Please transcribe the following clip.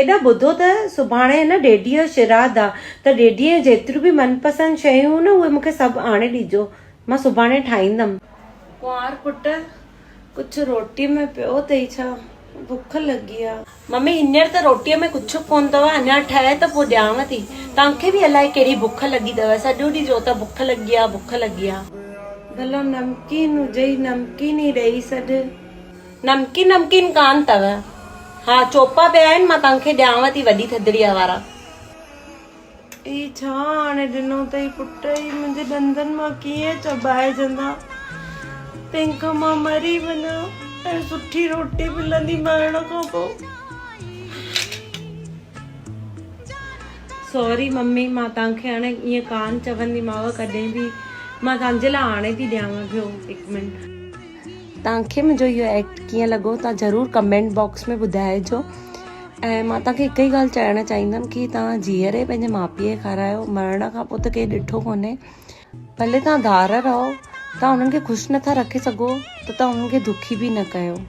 هيڏا ٻڌو ته سڀاڻي نه ڊيڊيء جو شراڌ آ ته ڊيڊيء جون جيتريون به من پسند شيون هيون نه اهي مون کي سڀ آڻي ڏجو مان سڀاڻي ٺاهيندم. ڪنوار پٽ ڪجهه روٽيء ۾ پيو اٿئي ڇا؟ بک لڳي آ. ممي هينئر ته روٽيء ۾ ڪجهه ڪونه اٿو اڃا ٺهي ته پوء ڏيانو ٿي. توهان کي به الائي ڪهڙي بک لڳي اٿو سڄو ڏينهن چئو ٿا بک لڳي آ بک لڳي آ. ڀلا نمڪين هجئي نمڪين ئي ڏئي ڇڏ. نمڪين نمڪين ڪانه اٿو. ها چوپا پيا آهن مان توهان کي ڏيانو ٿي وڏي ٿڌڙيء وارا. هي ڇا آڻي ڏنو اٿئي پٽ هي منهنجي ڏندن مان ڪيئن چٻائجندا. تنهن کان مان مري وڃان ۽ سٺي روٽي ملندي مرڻ کان پوء. سوري ممي مان توهان کي هاڻي ائين ڪانه چونديمانو ڪڏهن به مان توهان جي لاء آڻي ٿي ڏيانو بيهو هڪ منٽ. توهان کي منهنجو اهو ايڪٽ ڪيئن لڳو توهان ضرور ڪمينٽ باڪس ۾ ٻڌائجو ۽ مان توهان کي هڪ ئي ڳالهه چوڻ چاهيندم ڪي توهان جيئري پنهنجي ماء پيء کي کارايو مرڻ کان پوء ته ڪنهن ڏٺو ڪونهي ڀلي توهان ڌار رهو توهان انهن کي خوش نٿا رکي سگهو ته توهان انهن کي دکي به نه ڪيو.